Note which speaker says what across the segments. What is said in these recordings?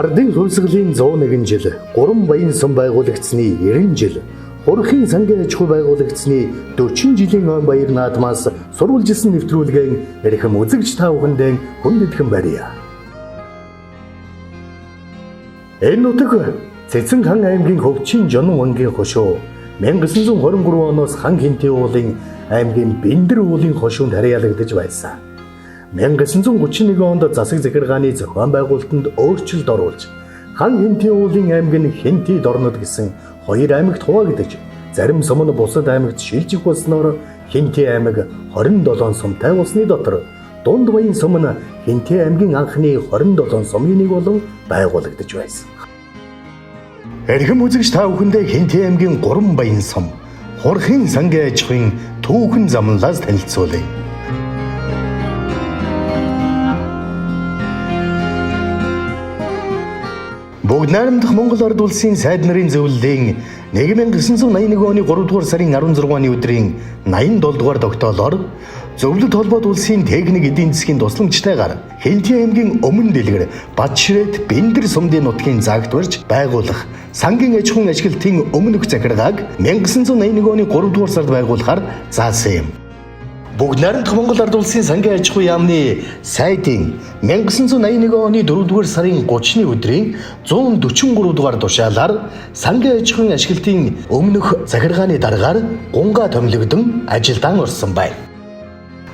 Speaker 1: Ардын хувьсгалын 101 жил, Гурван Баян сум байгуулагдсаны 90 жил, Хурхын сангийн аж ахуй байгуулагдсаны 40 жилийн ойн баяр наадмаас сурвалжилсан нэвтрүүлгийн эрхэм үзэгч та бүхэндээ хүндэтгэн барья. Энэ нутаг Цэцэн хан аймгийн Хөвчийн Жонон ангийн хошуу 1923 оноос Хан Хинтээ уулын аймгийн Бэндэр уулын хошуунд харьяалагдаж байсан. 1931 онд засаг захиргааны зохион байгуулалтанд өөрчлөлт оруулж Хан Хинтээ уулын аймаг нь Хинтээ дорнод гэсэн хоёр аймагт хуваагдаж, зарим сум нь бусад аймагт шилжих болсноор Хинтээ аймаг 27 сумтай болсны дотор Дунд Баян сум нь Хинтээ аймгийн анхны 27 сумын нэг болон байгуулагдаж байсан. Эрхэм үзэгч та бүхэндээ Хинтээ аймгийн Гурван Баян сум Хурхын сангийн аж ахуйн түүхэн замналаас танилцуулъя. Бүгд найрамдах Монгол Ард Улсын сайд нарын зөвлөлийн 1981 оны 3 дугаар сарын 16-ны өдрийн 87 дугаар тогтоолоор Зөвлөлт холбоот улсын техник эдийн засгийн тусламжтайгаар Хэнтийн аймгийн өмнө дэлгэр Батширэт Бэндэр сумдын нутгийн загт барьж байгуулах сангийн аж ахуйн ашиглалтын өмнөх захиргааг 1981 оны 3 дугаар сард байгуулахаар заасан юм. Бүгд найрамдах Монгол Ард Улсын сангийн аж ахуй яамны сайдын 1981 оны 4 дугаар сарын 30-ны өдрийн 143 дугаар тушаалаар сангийн аж ахуйн ашиглалтын өмнөх захиргааны даргаар гунгаа томилогдсон ажилдаан орсон байна.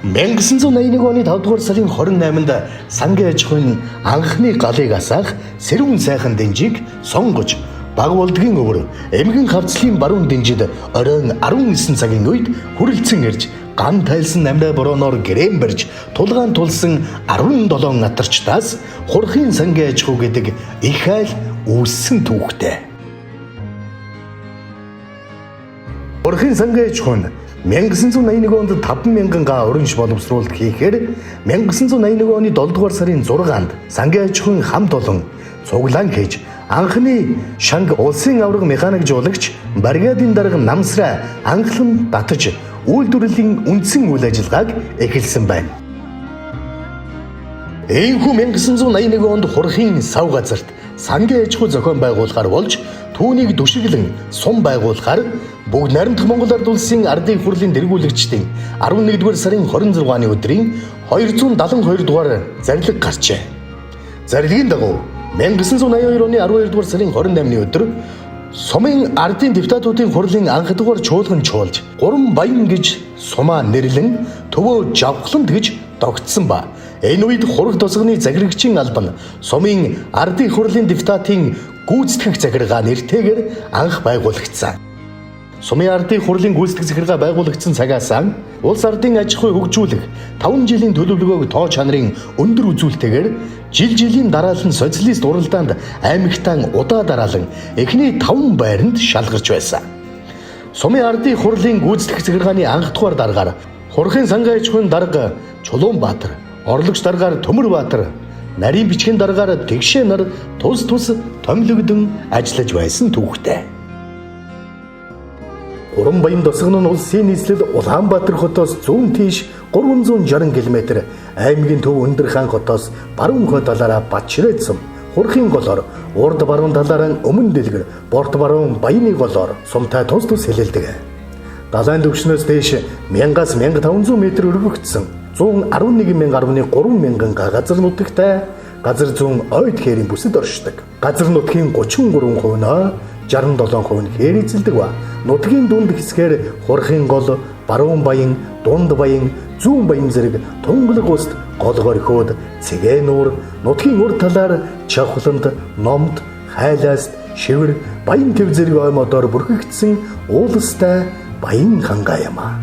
Speaker 1: 1981 оны 5 дугаар сарын 28-нд сангийн аж ахуйн анхны галыг асаах сэрүүн сайхан дэнжийг сонгож баг болдгийн өвөр эмгэн хавцлын баруун дэнжид оройн 19 цагийн үед хүрэлцэн ирж ган тайлсан намраа борооноор гэрээн барьж тулгаан тулсан 17 натарчдаас Хурхын сангийн аж ахуй гэдэг их айл үүссэн түүхтэй. Хурхын сангийн аж ахуй нь 1981 онд 5,000 га уримш боловсруулалт хийхээр 1981 оны 7 дугаар сарын 6-нд сангийн аж ахуйн хамт олон цуглаан хийж анхны шанг улсын аварга механик жуулагч бригадын дарга Намсраа анхлан татаж үйлдвэрлэлийн үндсэн үйл ажиллагааг эхэлсэн байна. Иймхүү 1981 онд Хурхын сав газарт сангийн аж ахуй зохион байгуулахар болж түүнийг дүшиглэн сум байгуулахар бүгд найрамдах Монгол Ард Улсын Ардын хурлын дэргүүлэгчдийн 11-р сарын 26-ны өдрийн 272 дугаар зарлиг гарчээ. Зарлагын дагуу 1982 оны 12-р сарын 28-ны өдөр сумын ардын депутатуудын хурлын анх дугаар чуулган чуулж Гурван Баян гэж сумаа нэрлэн төвөө Жавхланд гэж догтсон ба. Энэ үед хураг тосгоны захирагчийн албан сумын ардын хурлын депутатын гүйцэтгэх захиргаа нэртэйгээр анх байгуулагдсан. Сумын ардын хурлын гүйцэтгэх захиргаа байгуулагдсан цагаас улс ардын аж ахуй хөгжүүлэх 5 жилийн төлөвлөгөөг тоо чанарын өндөр үзүүлэлтээр жил жилийн дараалан социалист уралдаанд аймагтаан удаа дараалан эхний 5 байранд шалгарч байсан. Сумын ардын хурлын гүйцэтгэх захиргааны анх дугаар даргаар Хурхын сангийн аж ахуйн дарга Чулуунбаатар, орлогч даргаар Төмөрбаатар, нарийн бичгийн даргаар Тэгшээ нар тус тус томилогдсон ажиллаж байсан түүхтэй. Гурван Баян тосгон нь улсын нийслэл Улаанбаатар хотоос зүүн тийш 360 км, аймгийн төв Өндөр хаан хотоос баруун хой талаараа Батширэт сум, Хурхын голоор, урд баруун талаараа Өмнө дэлгэр, борт баруун Баяны голоор сумтай тус тус хилэлдэг. Далайн түвшнөөс дээш 1000-аас 1500 метр өргөгдсөн 111,3 мянган га газар нутагтай газар зүүн ойд хээрийн бүсэд оршдог. Газар нутгийн 33% нь 67% нь хээр эзэлдэг ба. Нутгийн дунд хэсгээр Хурхын гол, Баруун Баян, Дунд Баян, Зүүн Баян зэрэг тунгалаг уст гол горхиуд, Цэгээ нуур, нутгийн урд талаар Чавхланд, Номд, Хайлааст, Шивэр, Баян төв зэрэг ой модоор бүрхэгдсэн уулстай Баян хангай юм аа.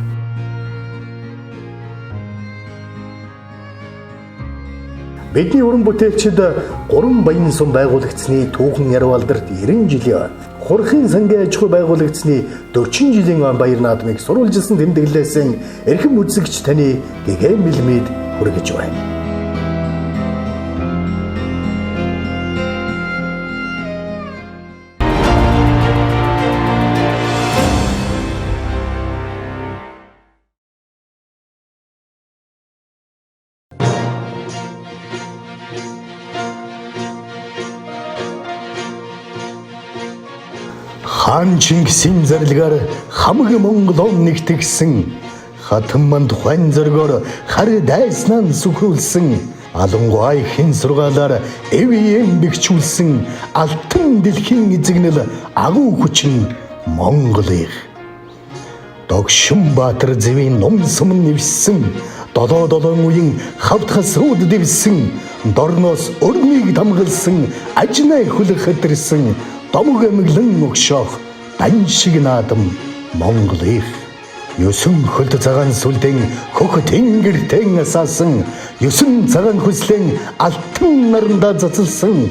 Speaker 1: Бидний уран бүтээлчид Гурван Баян сум байгуулагдсаны түүхэн ярвалдарт 90 жилийн Хурхын сангийн аж ахуй байгуулагдсаны 40 жилийн он баяр наадмыг сурвалжилсан тэмдэглэлээсэн эрхэм үзэгч таны гэгээн мэлмид хүргэж байна. Хаан Чингисийн зарилгаар хамаг Монголоо нэгтгсэн, хатан манд хван зоргоор хар дайснаа сүхрүүлсэн, алангуай хэн сургаалаар эв эм бэхжүүлсэн алтан дэлхийн эзэгнэл агуу хүчин Монгол их. Догшин Баатар зэвийн ном сум нэвссэн, долоо долоон үеийн хавт хасрууд дэвсэн, дорноос өрмийг дамгалсан, ажнаа хүлэх хэдэрсэн, домог эмглэн өгшөөх дан шиг наадам Монгол их. Есөн хөлд цагаан сүлдэн хөх тэнгэртэн асаасан, есөн цагаан хүслэн алтан нарандаа цацалсан,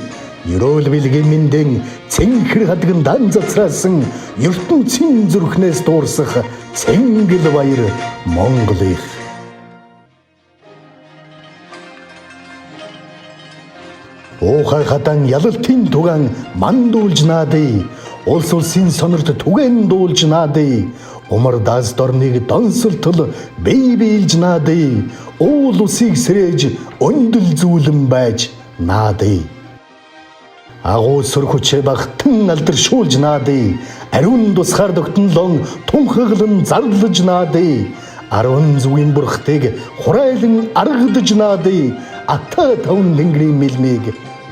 Speaker 1: ерөөл бэлгийн мэндэн цэнхэр хадгандаан цацраасан, ертөнцийн зүрхнээс дуурсах цэнгэл баяр Монгол их. Уухай хадан ялалтын тугаан мандуулж наадъя. Улс улсын сонорт түгээн дуулж наадъя. Умар даас дорныг донсолтол бие биелж наадъя. Уул усыг сэрэж өндөл зүүлэн байж наадъя. Агуу сүр хүчээ багтан алдаршуулж наадъя. Ариун тусгаар тогтнолон тунхаглан зарлаж наадъя. Арван зүгийн бурхтыг хурайлан аргадаж наадъя. Ата таван тэнгэрийн мэлмийг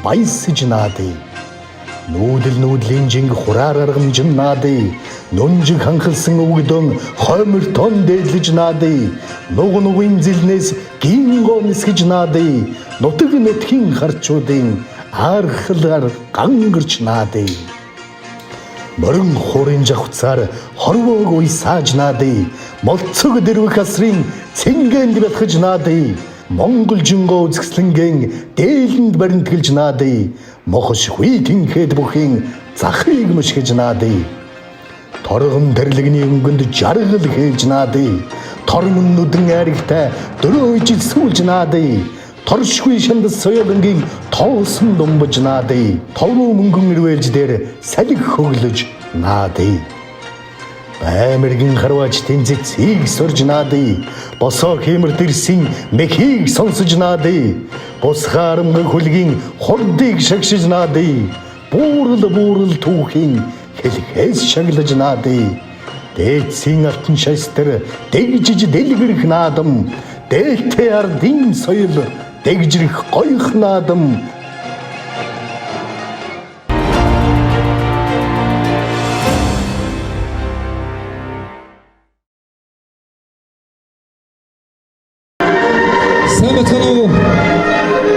Speaker 1: баясаж наадъя. Нүүдэл нүүдлийн жинг хураар аргамжин наадъя. Нүнжиг ханхалсан өвгдөн хоймортон дээдлэж наадъя. Нуг нугын зэлнээс гингоо нисгэж наадъя. Нутаг нутгийн харчуудын архалгаар гангарч наадъя. Морин хуурын жавхцаар хорвоог уйсааж наадъя. Молцог дэрвэх асрын цэнгэнд бэлхэж наадъя. Монгол жингоо үзэсгэлэнгийн дээлэнд баримтгэлж наадъя. Мохос хүй тэнхэд бүхийн захыг мөшгөж наадъя. Торгон тэрлэгний өнгөнд жаргал хээлж наадъя. Тормон нүдэн айрагтай дөрөө ижилсүүлж наадъя. Торшгүй шандас соёлонгийн тоосон думбаж наадъя. Товруу мөнгөн ирвэлж дээр салхи хөглөж наадъя. Баймэргэн харваачдын цэцгийг сорж наадъя. Босоо хиймэр дэрсийн мэхийг сонсож наадъя. Бусхаа арамгаг хүлгийн хурдыг шагшиж наадъя. Буурал буурал түүхийн хэлхээс шаглаж наадъя. Дээдсийн алтан шастар дэгжиж дэлгэрэх наадам. Дээлтэй ардын соёл дэгжрэх гоёх наадам.
Speaker 2: Сайн байцгаана уу?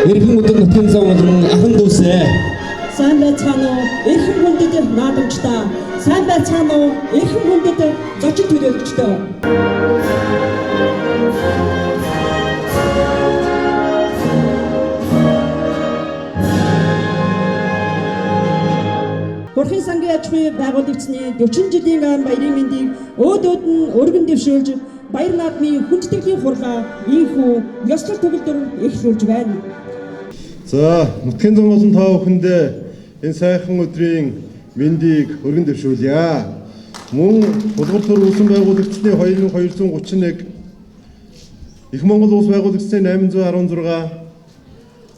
Speaker 2: Эрхэм өдөр нутгийн зам болон ахан дүүсээ.
Speaker 3: Сайн байцгаана уу? Эрхэм хүндэт наадамчдаа. Сайн байцгаана уу? Эрхэм хүндэт зочин төлөөлөгчдөө. Хурхын сангийн аж ахуйн байгуулагдсаны 40 жилийн айн баярын мэндийг өөд өөд нь өргөн дэвшүүлж баяр наадмын хүндэтгэлийн хурлаа ийнхүү ёслол төгөлдөр эхлүүлж байна.
Speaker 4: За, нутгийн зам болон та бүхэндээ энэ сайхан өдрийн мэндийг өргөн дэвшүүлье. Мөн Тулгар төр үүсэн байгуулагдсны 2231, Их Монгол улс байгуулагдсны 816,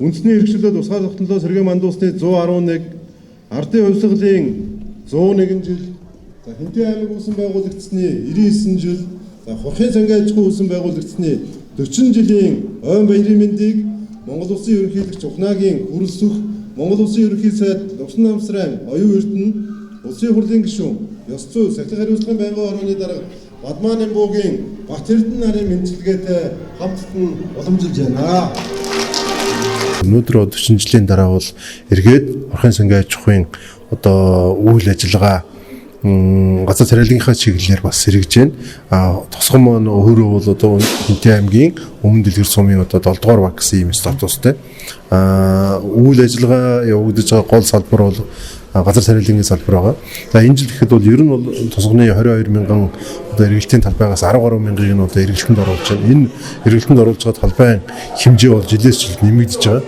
Speaker 4: үндэсний хэрэгшлүүд тусгаар тогтнолоо сэргээн мандуулсны 111, Ардын хувьсгалын 101 жил, за Хэнтийн аймаг үүсэн байгуулагдсны 99 жил, за Хурхын сангийн аж ахуй үүсэн байгуулагдсны 40 жилийн ойн баярын мэндийг Монгол Улсын ерөнхийлөгч Ухнаагийн хүрэлсэх Монгол Улсын ерөнхий сайд Лувсан Намсрайн оюун эрдэнэ Улсын хурлын гишүүн ёс зүй сахилга хариуцлагын байнгын орооны дарга Бадмаа Нямбуугийн Бат Эрдэнэ нарын мэндчилгээтэй хамттан уламжилж байна.
Speaker 5: Өнөөдөр 40 жилийн дараа бол эргээд Хурхын сангийн аж ахуйн одоо үйл ажиллагаа газар царайлгынхаа чиглэлээр бас сэргэж байна. А тосгон маань өөрөө бол одоо Хэнтийн аймгийн өмнө дэлгэр сумын одоо 7 дугаар баг гэсэн ийм статустай. А үйл ажиллагаа явагдаж байгаа гол салбар бол газар царайлгын салбар байгаа. За энэ жил гэхэд бол ер нь бол тосгоны 22 мянган одоо эргэлтийн талбайгаас 13 мянгаыг нь одоо эргэлтэнд оруулж байна. Энэ эргэлтэнд оруулж байгаа талбайн хэмжээ бол жилээс жилд нэмэгдэж байгаа.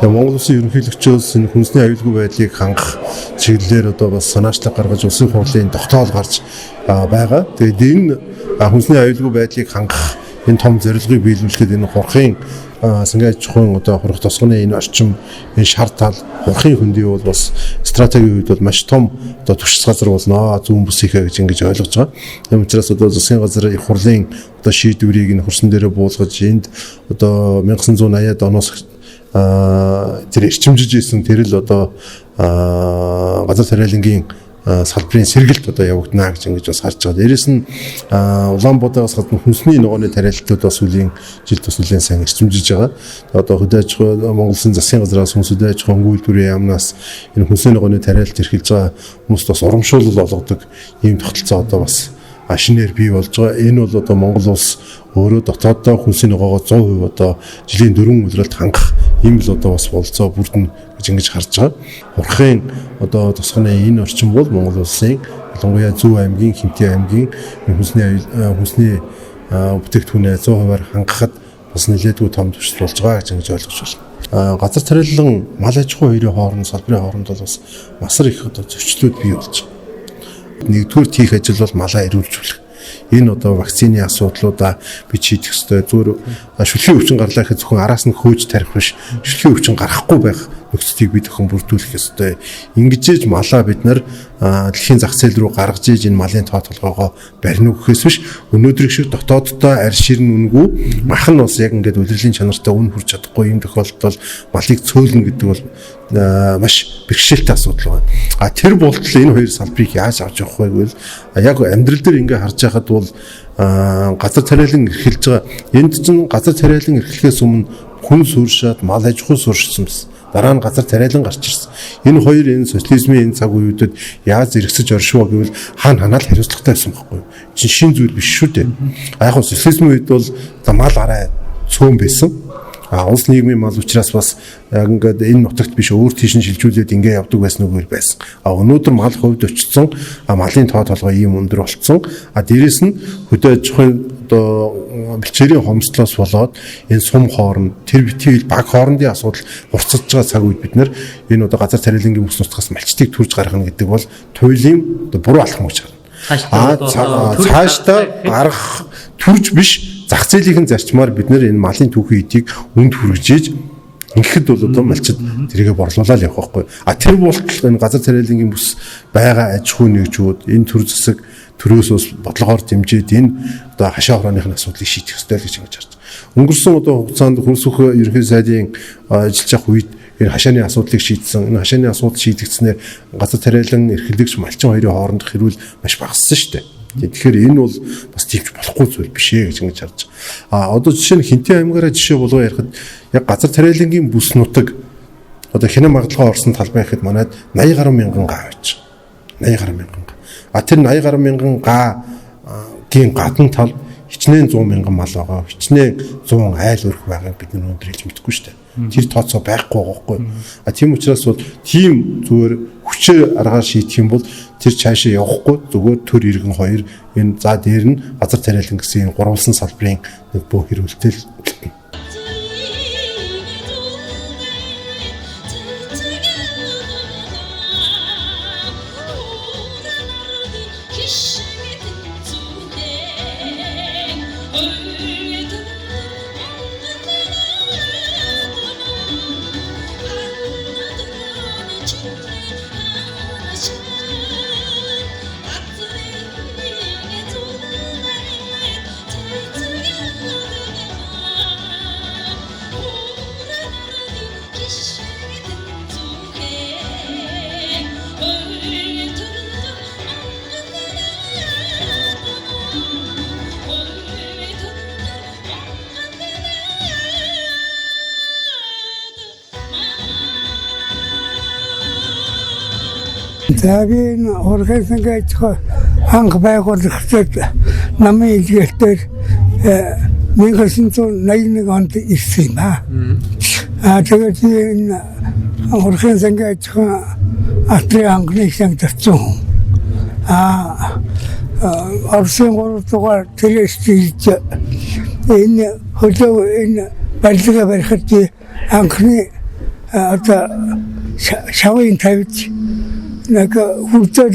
Speaker 5: Тэгээ Монгол Улсын ерөнхийлөгчөөс энэ хүнсний аюулгүй байдлыг хангах чиглэлээр одоо бас санаачлаг гаргаж улсын хурлын тогтоол гарч байгаа. Тэгээд энэ хүнсний аюулгүй байдлыг хангах Энэ том зорилгыг биелүүлэхэд энэ хурхын сангийн аж ахуйн одоо хурх тосгоны энэ орчим, энэ шар тал хурхын хөндий бол бас стратегийн үед бол маш том одоо түшс газар болно зүүн бүсийнхээ гэж ингэж ойлгож байгаа. Тийм учраас одоо засгийн газар их хурлын одоо шийдвэрийг энэ хурсан дээрээ буулгаж энд одоо 1980-ад оноос тэр эрчимжиж исэн тэр л одоо газар тариалангийн салбарын сэргэлт одоо явагдана гэж ингэж бас харж байгаа. Дээрээс нь Улаанбаатараас гадна хүнсний ногооны тариалалтууд бас сүүлийн жил бас нэлээд сайн эрчимжиж байгаа. Одоо хөдөө аж ахуй Монгол Улсын засгийн газраас хүнс хөдөө аж ахуйн үйлдвэрийн яамнаас энэ хүнсний ногооны тариалалт эрхэлж байгаа хүмүүст бас урамшуулал олгодог ийм тогтолцоо одоо бас шинээр бий болж байгаа. Энэ бол одоо Монгол улс өөрөө дотооддоо хүнсний ногоогоо 100% одоо жилийн 4 улиралд хангах ийм л одоо бас болцоо бүрдэн гэж ингэж харж байгаа. Хурхын одоо тосгоны энэ орчин бол Монгол улсын ялангуяа Зөв аймгийн, Хинтээ аймгийн хүнсний бүтээгдэхүүнээ 100%-аар хангахад бас нэлээдгүй том төвшил болж байгаа гэж ингэж ойлгож байна. Газар тариалан мал аж ахуй хоёрын хооронд салбарын хооронд бол бас масар их одоо зөрчлүүд бий болж байгаа. Нэгдүгээр хийх ажил бол малаа эрүүлжүүлэх. Энэ одоо вакцины асуудлуудаа бид шийдэх ёстой. Зүгээр шүлхийн өвчин гарлаа гэхэд зөвхөн араас нь хөөж тарих биш. Шүлхийн өвчин гарахгүй байх нөхцөлийг бид өхөн бүрдүүлэх ёстой. Ингэж ээж малаа бид нар дэлхийн зах зээл рүү гаргаж ээж энэ малын тоо толгоогоо барина гэхээс биш өнөөдрийг шиг дотооддоо арь ширн үнгүй мах нь бас яг ингээд удирдлын чанартай үн хүрч чадахгүй юм тохиолдолд бол малыг цөөлнө гэдэг бол маш бэрхшээлтэй асуудал байна. А тэр болтол энэ хоёр салбарыг яаж авч явах вэ гэвэл яг амьдрал дээр ингээ харж байхад бол газар тариалан эрхэлж байгаа. Энд чинь газар тариалан эрхлэхээс өмнө хүн сууршаад мал аж ахуй сууршсан байсан. Дараа нь газар тариалан гарч ирсэн. Энэ хоёр энэ социализмын энэ цаг үеүүдэд яаж зэрэгсэж оршив гэвэл хаана ханаал хариуцлагатай байсан байхгүй юу? Чин шин зүйл биш шүү дээ. А яг нь социализмын үед бол мал арай цөөн байсан. А улс нийгмийн мал учраас бас яг ингээд энэ нутагт биш өөр тийш нь шилжүүлээд ингээ явдаг байсан үгээр байсан. А өнөөдөр мал хувьд очсон, а малын тоо толгой ийм өндөр болцсон. А дээрэс нь хөдөө аж ахуйн одоо бэлчээрийн хомсдлоос болоод энэ сум хооронд тэр битгий баг хоорондын асуудал хурцлж байгаа цаг үед бид нэр энэ одоо газар тариалангийн бүс нутгаас малчдыг төрж гаргана гэдэг бол туйлын одоо буруу алхам гэж харна. Цаашдаа гаргах төрж биш зах зээлийн зарчмаар бид нэр энэ малын түүхийн эдийг үнд хүргэж ингэхэд бол одоо малчид тэрийгэ борлуулаад явах байхгүй. А тэр болтол энэ газар тариалангийн бүс байгаа аж ахуй нэгжүүд энэ төр засаг төрөөс бас бодлогоор дэмжиж энэ одоо хашаа хорооных асуудлыг шийдэх ёстой л гэж ингэж харж байна. Өнгөрсөн одоо хугацаанд хөрсөх ерөнхий сайдын ажиллаж явах үед энэ хашааны асуудлыг шийдсэн. Энэ хашааны асуудал шийдэгдснээр газар тариалан эрхлэгч малчин хоёрын хоорондох хэрүүл маш багассан шүү дээ. Тэгэхээр энэ бол бас тиймч болохгүй зүйл биш ээ гэж ингэж харж байгаа. А одоо жишээ нь Хинтээ аймгаараа жишээ болгоо ярихад яг газар тариалангийн бүс нутаг одоо хянан магадлалгаа орсон талбай гэхэд манайд 80 гаруй мянган га байж байгаа. 80 гаруй мянган га. А тэр 80 гаруй мянган гагийн гадна тал хичнээн 100 мянган мал байгаа. Хичнээн 100 айл өрх байгааг бид нар өнөөдөр хэлж мэдэхгүй шүү дээ. Тэр тооцоо байхгүй байгаа байхгүй. А тийм учраас бол тийм зүгээр хүчээр аргаар шийдэх юм бол тэр цаашаа явахгүй зүгээр төр иргэн хоёр энэ за дээр нь газар тариалан гэсэн энэ гурвалсан салбарын нэг бөө хэрүүлтэл үлдэнэ.
Speaker 6: За би энэ хурхын сангийн аж ахуй анх байгуулагдаад намын илгээлтээр 1981 онд ирсэн юм аа. Тэгээд би энэ хурхын сангийн аж ахуйн алтрын анхны шангид очсон хүн. Оросын 3 дугаар тэрээс ирж энэ хөлөө энэ барилга барихад би анхны одоо шавын тавьж Нэг хурцаар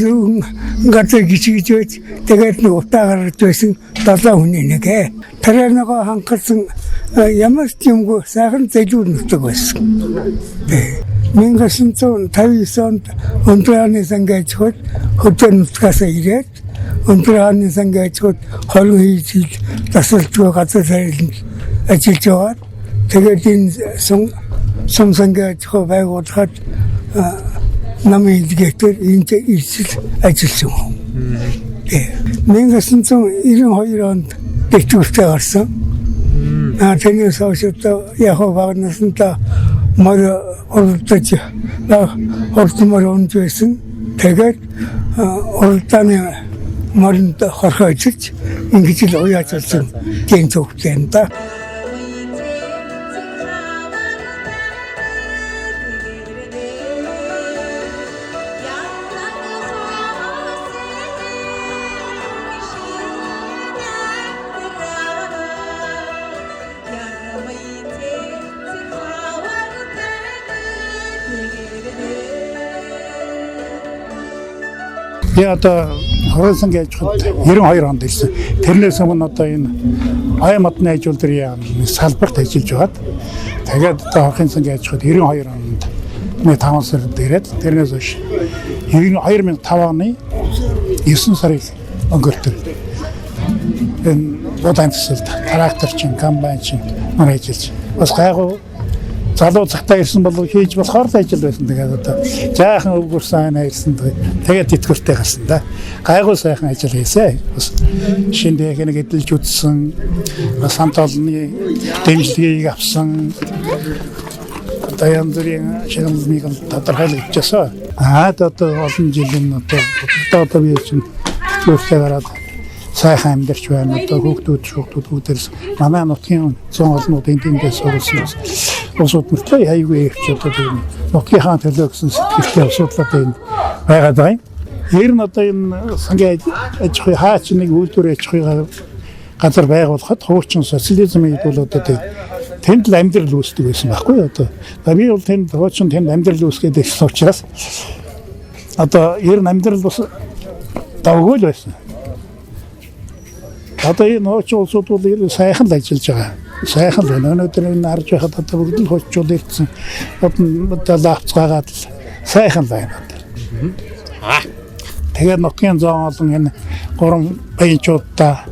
Speaker 6: газар гिचгэж байж тэгээд нэг утаа гаргаж байсан 7 хүний нэг. Тэр нэг хангалсан ямар ч юмгүй сайхан зэлүүр нутаг байсан. 1959 онд Өндөр хааны сангийн аж ахуйд хөдөө нутгаас ирээд Өндөр хааны сангийн аж ахуйд 22 жил тасалдгүй газар царайланд ажиллаж байгаад тэгээд энэ сум сангийн аж ахуй байгуулахад намын илгээхээр энд ирсэл ажилласан хүн. 1992 онд тэтгэвртэй гарсан. Тэрнээс хойш одоо яг бага насндаа морь уралдаж хурдмор унж байсан. Тэгээд уралдааны моринд хорхоо ижиж ингэж л уяаж болсон тийм зүгтэй юм да.
Speaker 7: Би одоо хорон сангийн аж ахуйд 92 онд ирсэн. Тэрнээс өмнө одоо энэ ая модны аж үйлдвэрийн салбарт ажиллаж байгаад тэгээд одоо хорон сангийн аж ахуйд 92 онд нэг 5 сард ирээд тэрнээс хойш 2005 оны 9 сарыг өнгөртөв. Энэ удаан төсөлд трактор чин, комбайн чин мөр ажиллаж бас гайгүй залуу цагтаа ирсэн бол хийж болохоор л ажил байсан. Тэгээд одоо жаахан өвгөрсөн айн ирсэн. Тэгээд тэтгэвртэй гарсан да. Гайгүй сайхан ажил хийсэ. Бас шинэ техник эдэлж үзсэн. Бас хамт олонны дэмжлэгийг авсан. Одоо янз бүрийн шагналыг тодорхойлогдчихсон. Аа одоо олон жилийн одоо би чинь тэтгэвртэй гараад сайхан амьдарч байна. Одоо хүүхдүүд бүгдээс манай нутгийн 100 олнууд энд эндээс сурсан улсууд мөртлөө аягүй ихч одоо тийм нутгийнхаа төлөө гэсэн сэтгэлтэй улсуудлаад энд байгаад байгаа юм. Ер нь одоо энэ сангийн аж ахуй хаач нэг үйлдвэр аж ахуйгаа газар байгуулахад хуучин социализмын үед бол одоо тэнд л амьдрал үүсдэг байсан байхгүй юу одоо. Би бол тэнд хуучин тэнд амьдрал үүсгээд ирсэн учраас одоо ер нь амьдрал бас давгүй л байсан. Одоо энэ хуучин улсууд бол ер нь сайхан л ажиллаж байгаа. Сайхан л байна. Өнөөдөр энэ харж байхад одоо бүгд л хуучуул ирсэн. Одоо лавцгаагаад л сайхан л байна. Тэгээд нутгийн зоон олон энэ гурван баянчуудаа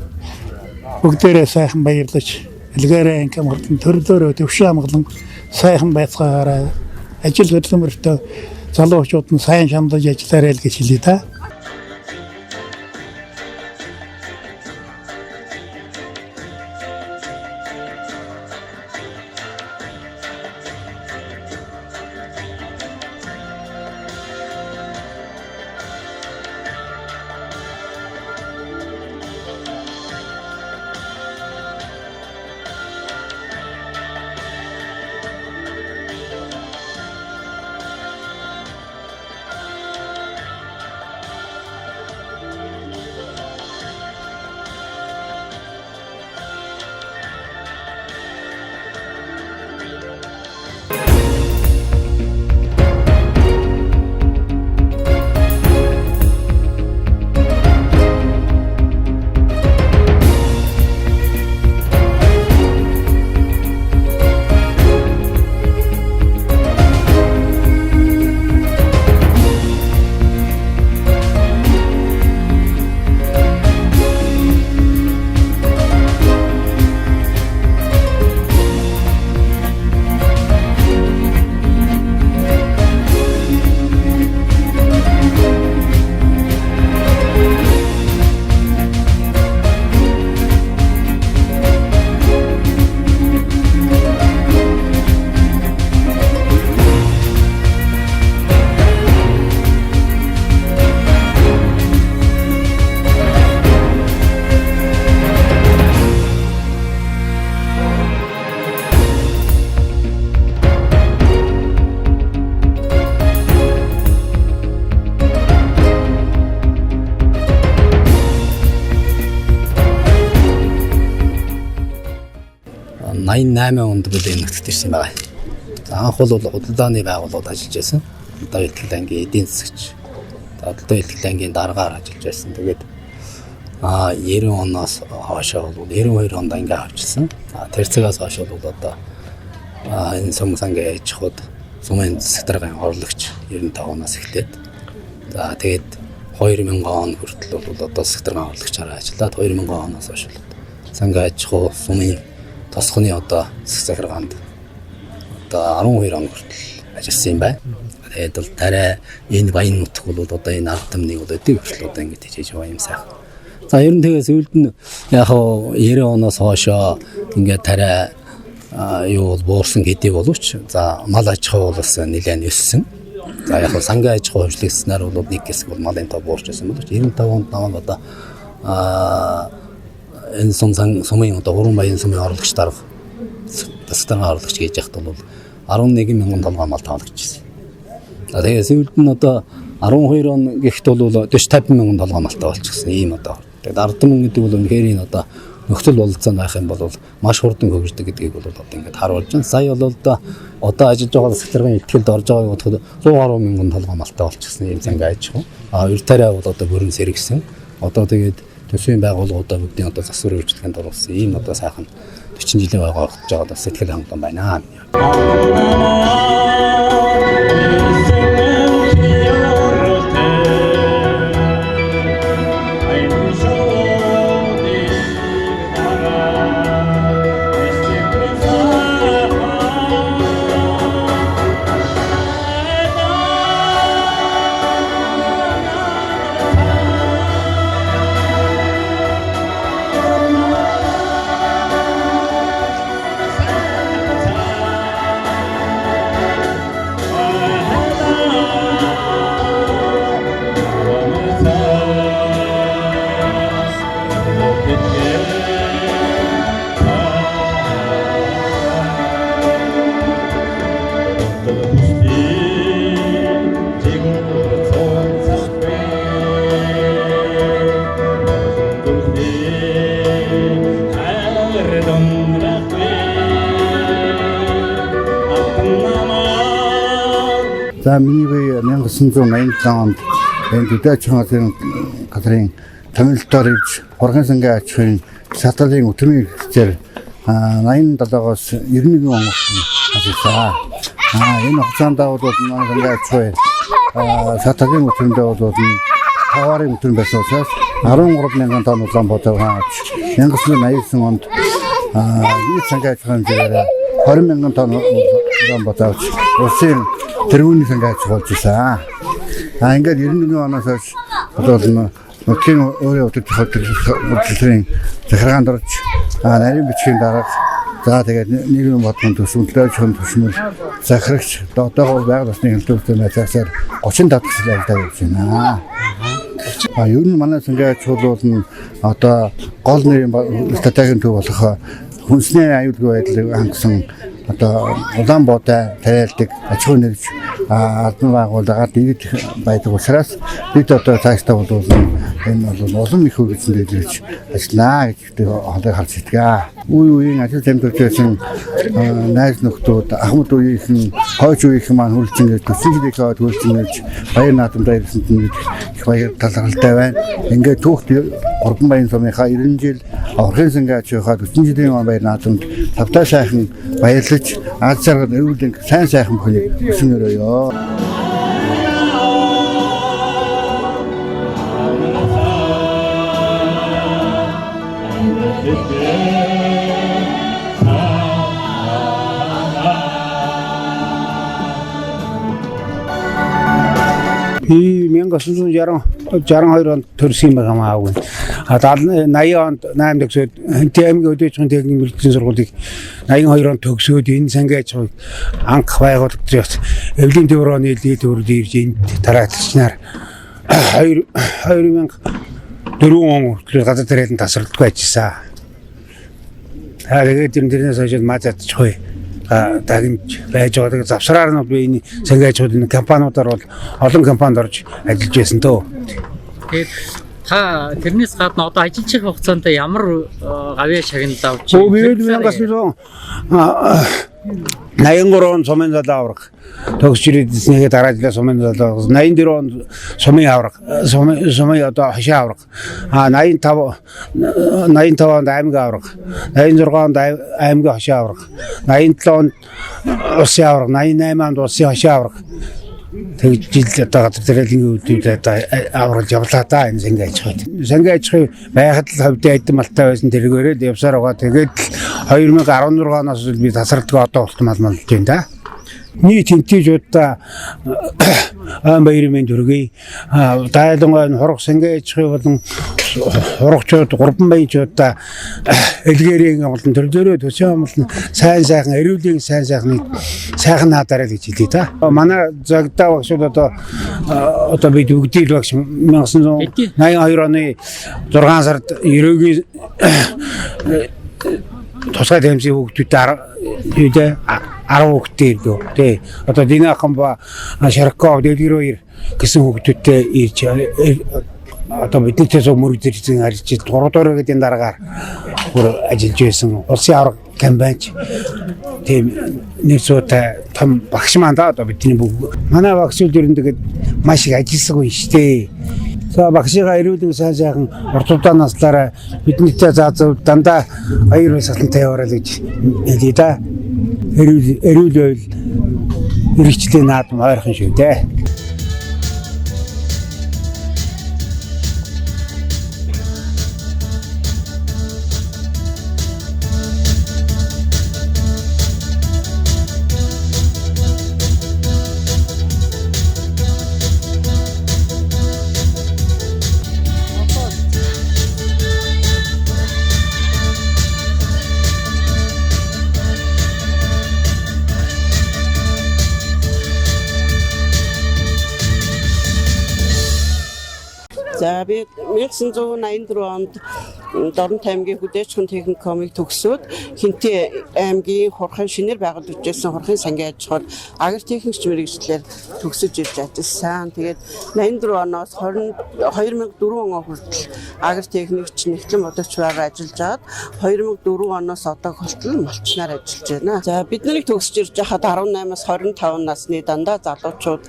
Speaker 7: бүгдээрээ сайхан баярлаж, элгээрээ инкам хурдан төрлөөрөө төвшин амгалан сайхан байцгаагаараа ажил хөдөлмөртөө залуучууд нь сайн шаналж ажиллаарай л гэж хэлье та.
Speaker 8: 88 онд бид энэ нутагт ирсэн байгаа. За анх бол худалдааны байгууллагад ажиллаж байсан. Одоо ихтгэл ангийн эдийн засагч За 7 ихтгэл ангийн даргаар ажиллаж байсан. Тэгээд 90 оноос хойш бол 92 онд анги авчилсан. Тэр цагаас хойш бол одоо энэ сум сангийн аж ахуйд сумын засаг даргын орлогч 95 оноос эхлээд за тэгээд 2000 он хүртэл бол одоо засаг даргын орлогчоор ажиллаад 2000 оноос хойш бол сангийн аж ахуй сумын тосгоны одоо засаг захиргаанд одоо 12 он хүртэл ажилласан юм байна. Тэгээд бол тариа энэ баян нутаг бол одоо энэ ард түмнийг бол өдөө хүртэл одоо ингэж хийж байгаа юм сайхан. За ер нь тэгээс сүүлд нь яг хоо 90 оноос хойшоо ингээд тариа юу бол буурсан гэдэг боловч за мал аж ахуй бол бас нэлээд өссөн. За яг хоо сангийн аж ахуй хөгжлөгдснээр бол нэг хэсэг бол малын тоо буурч байсан боловч 95 онд намайг одоо энэ сум сумын одоо гурван баян сумын орлогч дарга засаг даргын орлогч гэж яхад бол 11 мянган толгой мал тоологдчихсан. За тэгээ сүүлд нь одоо 12 он гэхэд бол 40 50 мянган толгой малтай болчихсон ийм одоо. Тэгээд ард түмэн гэдэг бол үнэхээр энэ одоо нөхцөл бололцоо байх юм бол маш хурдан хөгждөг гэдгийг бол одоо ингээд харуулж байна. Сая бол одоо ажиллаж байгаа засаг даргын ихтгэлд орж байгааг бодоход 100 гаруй мянган толгой малтай болчихсон ийм зангийн аж ахуй. Ер тариа бол одоо бүрэн сэргсэн. Одоо тэгээд төсвийн байгууллагуудаа бүгдийн одоо засвар үйлчилгээнд оруулсан ийм одоо сайхан 40 жилийн байгаа огтж байгаа сэтгэл хангалуун байна.
Speaker 9: За миний бие 1987 онд энэ төдий аж ахуйн газрын томилолтоор ирж хурган сангийн аж ахуйн садлалын өтөрмийн хэрэгцээр 87-оос 91 он хүртэл ажилласан. Энэ хугацаанд бол манай сангийн аж ахуй садлалын өтөрмөндөө бол таварын өтөрм байсан учраас 13 мянган тонн улаан будаа авч 1989 онд нийт сангийн аж ахуйн хэмжээгээр 20 мянган тонн улаан будаа авч улсын тэргүүний сангийн аж ахуй болж байсан. Ингээд 91 оноос хойш бол нутгийн өөрийн удирдлагын захиргаанд орж нарийн бичгийн дарга за тэгээд нийгмийн бодлогын төсөв, төлөө аж ахуйн түвшмэл захирагч одоогоор байгаль орчны хяналтын найзаасаар 35 жил ажиллаад явж байна. Ер нь манай сангийн аж ахуй бол одоо гол нэрийн стратегийн төв болох хүнсний аюулгүй байдлыг хангасан одоо улаан буудай тариалдаг аж ахуй нэгж албан байгууллагаар иргэд байдаг учраас бид одоо цаашдаа бол энэ бол улам их хөгжсөн дэлгэрч ажиллана гэж хоолой харж итгэе. Үе үеийн ажил амьдарч байсан найз нөхдүүд, ахмад үеийнхэн, хойч үеийнхэн маань хүрэлцэн ирж 40 жилийн хойд хүрэлцэн ирж баяр наадамдаа ирсэнд нь их баяр талархалтай байна. Ингээд түүхт Гурван баян сумынхаа 90 жил, Орхын сангийн аж ахуйхаа 40 жилийн баяр наадамд тавтай сайхан баярлаж аз жаргал эрүүл сайн сайхан бүхнийг хүсэн өрөөё.
Speaker 10: Би 1962 онд төрсөн юм хамаагүй. 80 онд 8 төгсөөд Хэнтэй аймгийн өдөө аж ахуйн техникийн мэргэжлийн сургуулийг 82 онд төгсөөд энэ сангийн аж ахуйг анх байгуулагдаж Эвлийн төврөөний дээд төврөд ирж энд тараатчнаар 2004 он хүртэл газар тариалан тасралтгүй ажилласан. Тэгээд тэрнээс хойш маз аж ахуй дагнж байж байгаа. Завсраар нь би энэ сангийн аж ахуйд энэ компаниудаар бол олон компанид орж ажиллаж байсан төө.
Speaker 11: Тэгээд та тэрнээс гадна одоо ажиллаж байгаа хугацаанд ямар гавьяа шагнал авч
Speaker 10: Би 1987 83 он сумын залуу авраг төгсч ирээдснийхээ дараа жилээ сумын залуу 84 он сумын авраг сумын одоо хошин авраг 85 онд аймгийн авраг 86 онд аймгийн хошин авраг 87 онд улсын авраг 88 онд улсын хошин авраг тэгж жил одоо газар тариалангийн үүдүүд одоо авралж явлаа да энэ сангийн аж ахуйд. Сангийн аж ахуй байхад л хөвдөө эдэн малтай байсан тэргээрээ л явсаар байгаа. Тэгээд 2016 оноос би тасралтгүй одоо болтмал малж байна да. Нийт хинтижуудаа айн баярын мэнд хүргэе. Дайлангой хураг сангийн аж ахуй болон хурагчууд гурван баянчуудаа элгээрийн болон төрлөөрөө төсөн болон сайн сайхан эрүүлийн сайн сайхныг сайхан наадаарай гэж хэлье да. Манай загдаа багшууд одоо бид өгдөл багш 1982 оны 6 сард ерөөгийн тусгай тэмцээн хүүхдүүдээ 10 хүүхдтэй ирдөө. Тэ одоо Дина Хамба Шарков Дэлгэр хоёр гэсэн хүүхдүүдтэй ирж одоо биднээсээ мөрөгдөрсөн ажиллаж 3 дугаар гэдэг дараагаар бүр ажиллаж байсан. Улсын аварга кампанич тийм нэр зүйтэй том багш маань да одоо бидний бүх. Манай багшууд ер нь тэгээд маш их ажилласан хүн шүү дээ. За багшигаа эрүүлэн сайн сайхан урд удаа наслаараа биднийтэй заа зав дандаа аяр баясгалантай яваарай л гэж хэлье да. Эрүүл байвал мэргэжлийн наадам ойрхон шүү дээ.
Speaker 12: За би 1984 онд Дорнот аймгийн хөдөө аж ахуйн техникумыг төгсөөд Хинтээ аймгийн хурхан шинээр байгуулагдсан хурхын сангийн аж ахуйд агротехникч мэргэжлээр төгсөж ирж ажилласан. Тэгээд 84 оноос 2004 он хүртэл агротехникч нэгтлэн бодогч байгаа ажиллаж байгаад 2004 оноос одоо хүртэл малчнаар ажиллаж байна. За бид нарыг төгсөж ирж байхад 18-аас 25 насны дандаа залуучууд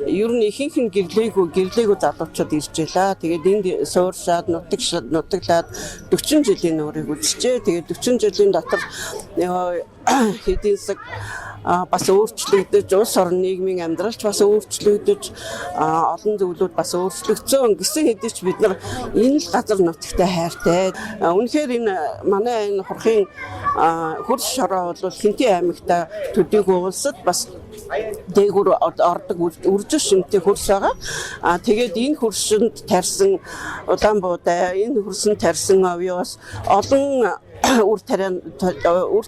Speaker 12: ер нь ихэнх нь гэрлээгүй залуучууд ирж байлаа. Тэгээд энд сууршаад нутаглаад 40 жилийн нүрийг үзчихээ. Тэгээд 40 жилийн дотор эдийн засаг бас өөрчлөгдөж, улс орон нийгмийн амьдралч бас өөрчлөгдөж, олон зүйлүүд бас өөрчлөгдсөн гэсэн хэдий ч бид нар энэ л газар нутагтай хайртай. Үнэхээр энэ манай энэ хурхын хөрс шороо бол Хинтээ аймагта төдийгүй улсад бас дээгүүр ордог үржил шинтэй хөрс байгаа. Тэгээд энэ хөршөнд тарьсан Улаанбуудай, энэ хөрсөнд тарьсан овёос олон үр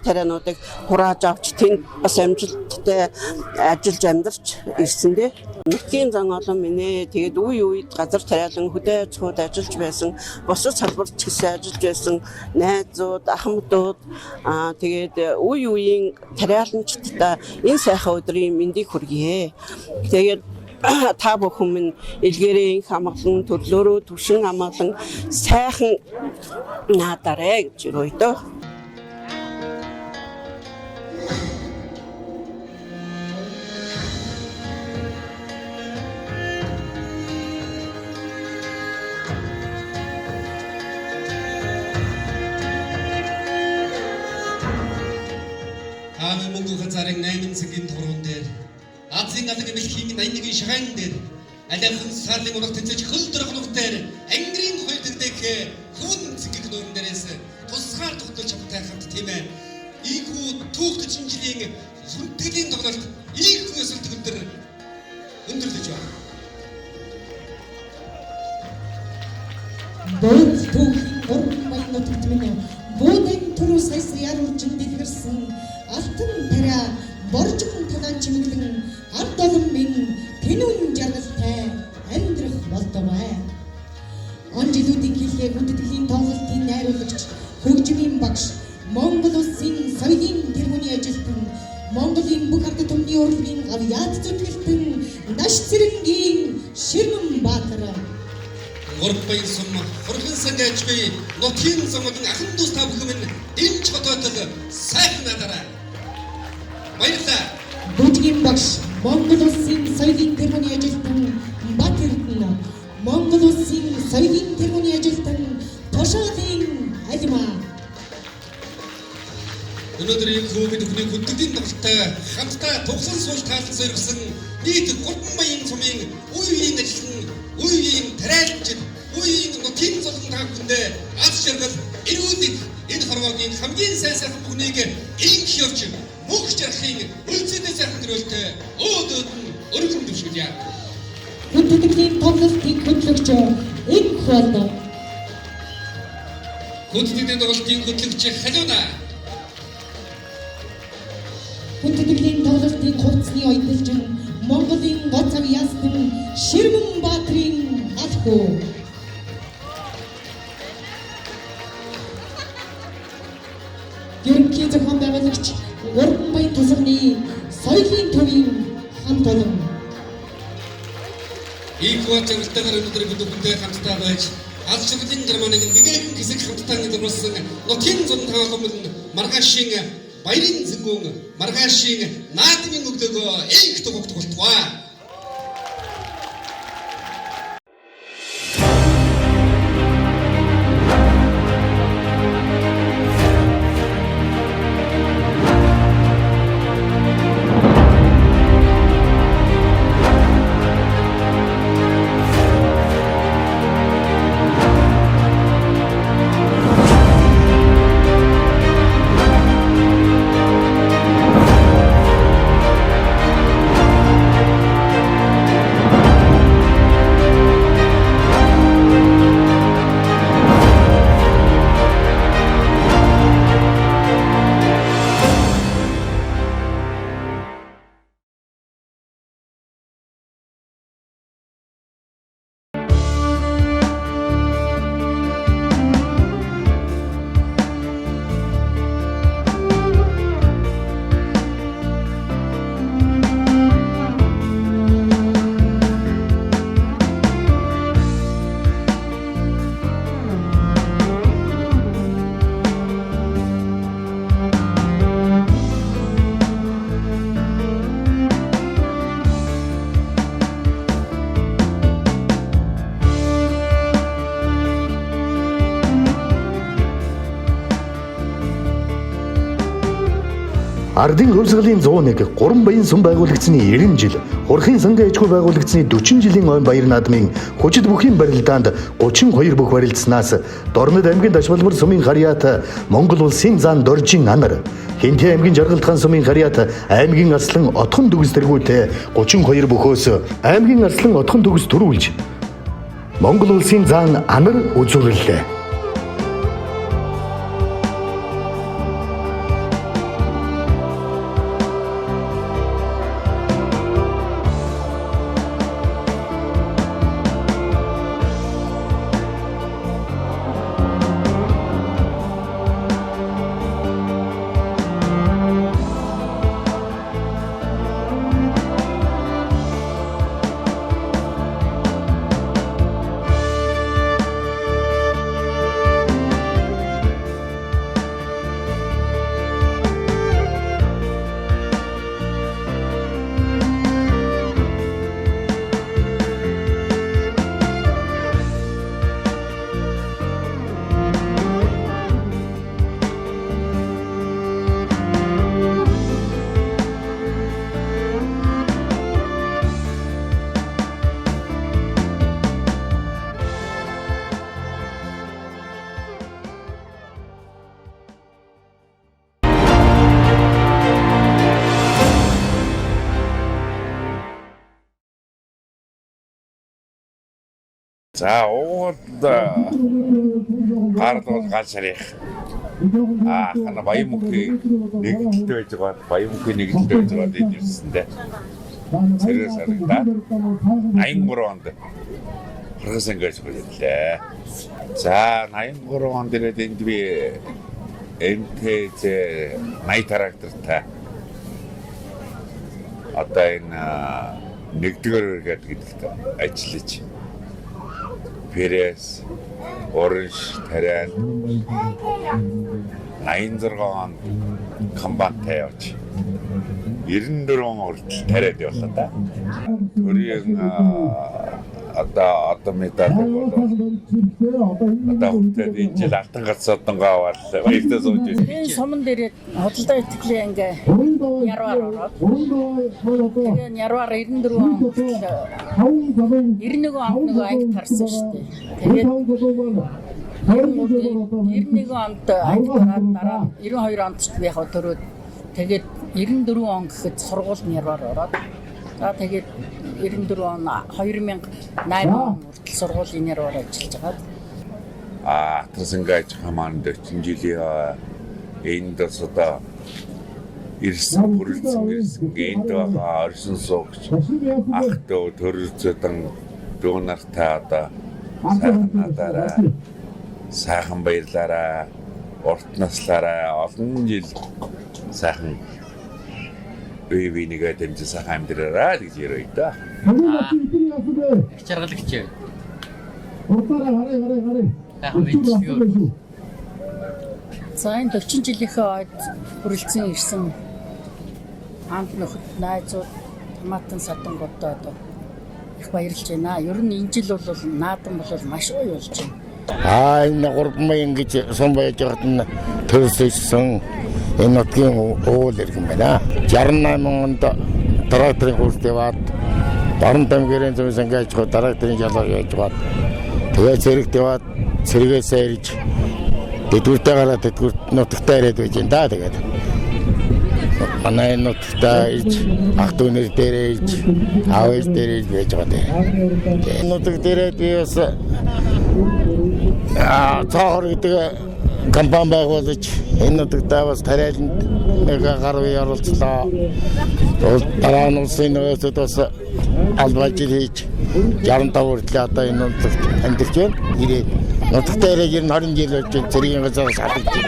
Speaker 12: тариануудыг хурааж авч тэнд бас амжилттай ажиллаж амьдарч ирсэн дээ. Нутгийн зан олон минь ээ. Тэгээд үе үед газар тариалан хөдөө аж ахуйд ажиллаж байсан, бусад салбарт ч гэсэн ажиллаж байсан найзууд, ахмадууд тэгээд үе үеийн тариаланчдаа энэ сайхан өдрийн мэндийг хүргье. Тэгээд та бүхэн минь элгээрээ инх амгалан төрлөөрөө түшин амгалан сайхан наадаарэ гэж өрөөе дөө.
Speaker 2: Тааны мөнгө хазаарын 8 цагийн турган дээр Азийн алан эмнэлгийн 81 шагаан дээр алиахан сарлын ураг тэцэж хөл дөрөх дээр ангирын хоёр дэгдэх хөвөн цэгийг нүүрэн дээрээс тусгаар тогтолч автай хамт тийм ээ. Ийхүү түүх 40 жилийн сүнтгэлийн тоглолт ийхүү ёсол төгөлдөр өндөрлөж байна.
Speaker 3: Бод түүхийн гурван баян нутагт минь буудан түрүү сая саяар үржин дэлгэрсэн алтан тариа боржин талаан чимэглэн ард олон минь тэнүүн жаргалтай амьдрах болдогоо. Он жилүүдийн хэлхээ хүндэтгэлийн тоглолтын найруулагч, хөгжмийн багш, Монгол улсын соёлын тэргүүний ажилтан, Монголын бүх ард түмний урлагийн авьяат зүтгэлтэн Даш Цэрэнгийн Ширмэн Баатар.
Speaker 2: Гурван сум хурхан сангийн аж ахуй нутгийн зам болон ахан дүүс та бүхэн минь дэмж хотоотол сайхан надараа. Баярлалаа.
Speaker 3: Бүжгийн багш Монгол улсын соёлын тэргүүний ажилтан Бат Эрдэнэ, Монгол улсын соёлын тэргүүний ажилтан Тушаалын Алимаа.
Speaker 2: Өнөөдрийн хөвгүүд бүхний хүндэтгэлийн тоглолттой хамтдаа туглан сууж таалан сойрсон нийт 3 баян сумын үе үеийн ажилтан, үе үеийн тариаланчид, үе үеийн нутгийн зовлон та бүхэндээ аз жаргал, эрүүл энх, энэ хорвоогийн хамгийн сайн сайхан бүхнийг инх явж мөнх жаргахын өлзийдээ сайхан ерөөлтэй өөд өөд нь өргөн дэвшүүлье.
Speaker 3: Хүндэтгэлийн тоглолтын хөтлөгч Энх болд.
Speaker 2: Хүндэтгэлийн тоглолтын хөтлөгч Халиуна.
Speaker 3: Хүндэтгэлийн тоглолтын хувцсны оёдолжин Монголын гоц ав ястан Ширмэн Баатрын алхүү. Ерөнхий зохион байгуулагч Уран Баян тосгоны соёлын төвийн хамт олон.
Speaker 2: Ийхүү жаргалтайгаар өнөөдөр бид бүхэнтэй хамтдаа байж аз жаргалын Германыг нэгэн хэсэг хамтдаа нэгдүүлсэн нутгийн 105 олон маргаашийн баярын зэнгүүн, маргаашийн наадмын өглөөгөө инх дугуйт болтугай.
Speaker 1: Ардын хувьсгалын 101 гурван баян сүм байгуулагдсаны 90 жил, Хурхын сангийн аж ахуй байгуулагдсаны 40 жилийн ойн баяр наадмын хүчит бүхийн барилдаанд 32 бүх барилдсанаас Дорнод аймгийн Дашбалбар сумын харьяат Монгол улсын зан Доржин анар, Хэнтэй аймгийн Жаргалтхан сумын харьяат аймгийн Арслан Отхон дүгс тэргүүтээ 32 бөхөөс аймгийн Арслан Отхон дүгс төрүүлж Монгол улсын зан анар үзүүрлээ.
Speaker 13: За, уугууд гарал бол гал шарих. А хана баян мөнхийн нэгдэлтэй байж байгаа, баян мөнхийн нэгдэлтэй байж байгаа энд ирсэндээ. Цэрэг сарагдаад 83 онд Хорхон сангийн аж ирлээ. За, 83 онд ирээд энд би МТЗ 80 трактортай одоо энэ нэгдүгээр бригад гэдэгт ажиллаж Перес, Оранж тариан 86 онд комбайнтай явж 94 он хүртэл тариад явлаа да. Төрийн одоо медаль бол одоо хүртэл энэ жил алтан гац содонгоо аваад баяртай сууж байна.
Speaker 14: Энэ суман дээр худалдаа итгэлийн анги Нярваар ороод. Тэгээ Нярваар 94 он хүртэл 91 онд нөгөө анги тарсан шүү дээ. Тэгээд 91 онд анги тараад дараа 92 онд ч би яг төрөөд тэгээд 94 он гэхэд сургууль Нярваар ороод. За тэгээд 94 он 2008 он хүртэл сургуулийн Нярваар ажиллаж байгаа.
Speaker 13: Атрасангаа аж ахуйн маань 40 жилийн энд бас одоо ирсэн хүрэлцэн ирсэн энд байгаа оршин суугч ах дүү төрөлцөдөн дүү нартай одоо сайхан надаараа сайхан баярлаараа урт наслаараа олон жил сайхан бие бинийгээ дэмжин сайхан амьдраарай л гэж яръя да.
Speaker 11: Их жаргалагч. Сайхан мэдлэг.
Speaker 14: За энэ 40 жилийнхээ ойд хүрэлцэн ирсэн амт нөхөд найзууд томатон садангуудаа одоо их баярлж байна. Ер нь энэ жил бол наадам бол маш гоё болж байна.
Speaker 9: Энэ 3 мянга гэж сум байж байхад нь төрсөн энэ нутгийн уул иргэн байна. 68 онд тракторын курст яваад Дорнод аймгийн зүүн сангийн аж ахуй тракторын жалгаа яаж яваад тэгээд цэрэгт яваад цэргээсээ ирж тэдгүүртээ гараад тэдгүүрт нутагтаа ирээд байж энэ да тэгээд манай нутагтаа ирж ах дүүнэр дээрээ ирж аав ээж дээрээ ирж байж байгаа дээ. Нутаг дээрээ би бас цоохор гэдэг компани байгуулж энэ нутагтаа бас тариаланд нэг гар үе оролцлоо. Дараа нь улсын нөөцөд бас албан ажил хийж 65 хүртэл одоо энэ нутагт амьдарч байна. Ирээд нутагтаа ирээд ер нь 20 жил болж байна. Цэргийн газар шалгаж байна.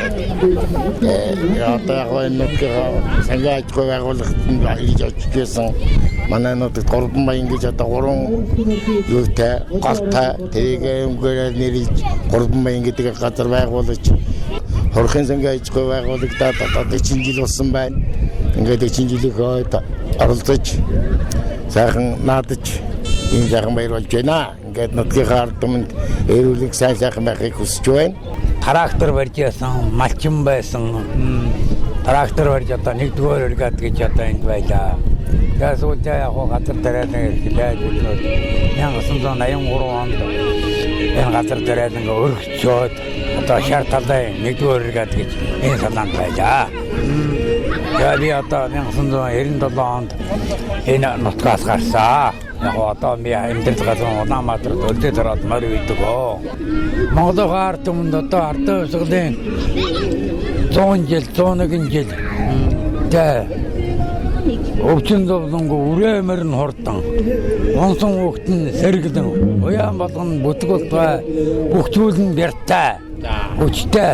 Speaker 9: Одоо яг энэ нутгийн сангийн аж ахуй байгууллагт нь ирж очиж байсан. Манай нутагт 3 маяг гэж одоо 3 юутай голтой тэрийг өнгөөр нэрлж 3 маяг гэдэг газар байгуулж Хурхын сангийн аж ахуй байгуулагдаад одоо 40 жил болсон байна. Ингээд 40 жилийн хойд оролцож сайхан наадаж ийм сайхан баяр болж байна. Ингээд нутгийнхаа ард түмэнд эрүүлэг сайн сайхан байхыг хүсэж байна.
Speaker 10: Трактор барьж ясан, малчин байсан. Трактор барьж одоо нэгдүгээр бригад гэж одоо энд байлаа. Тэгээ сүүлдээ яг газар тариалан эрхлээ бид 1983 онд энэ газар тариалан өргөцөөд одоо шар талын нэгдүгээр бригад гэж энэ салаанд байлаа. Тэгээ би одоо 1997 онд энэ нутгаас гарсан. Яг одоо би амьдрал газар Улаанбаатарт өлдөө ороод морь үйдэг. Монголын ард түмэнд одоо ардын хувьсгалын 100 жил, 101 жил тэ өвчин зовлонгүй үрээмэр нь хурдан унсан хүүхэд нь сэргэлэн уяан болгон бүтэг болтугай бүх зүйл нь бяртай хүчтэй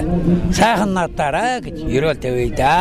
Speaker 10: сайхан надаарай гэж ерөөл тавья да.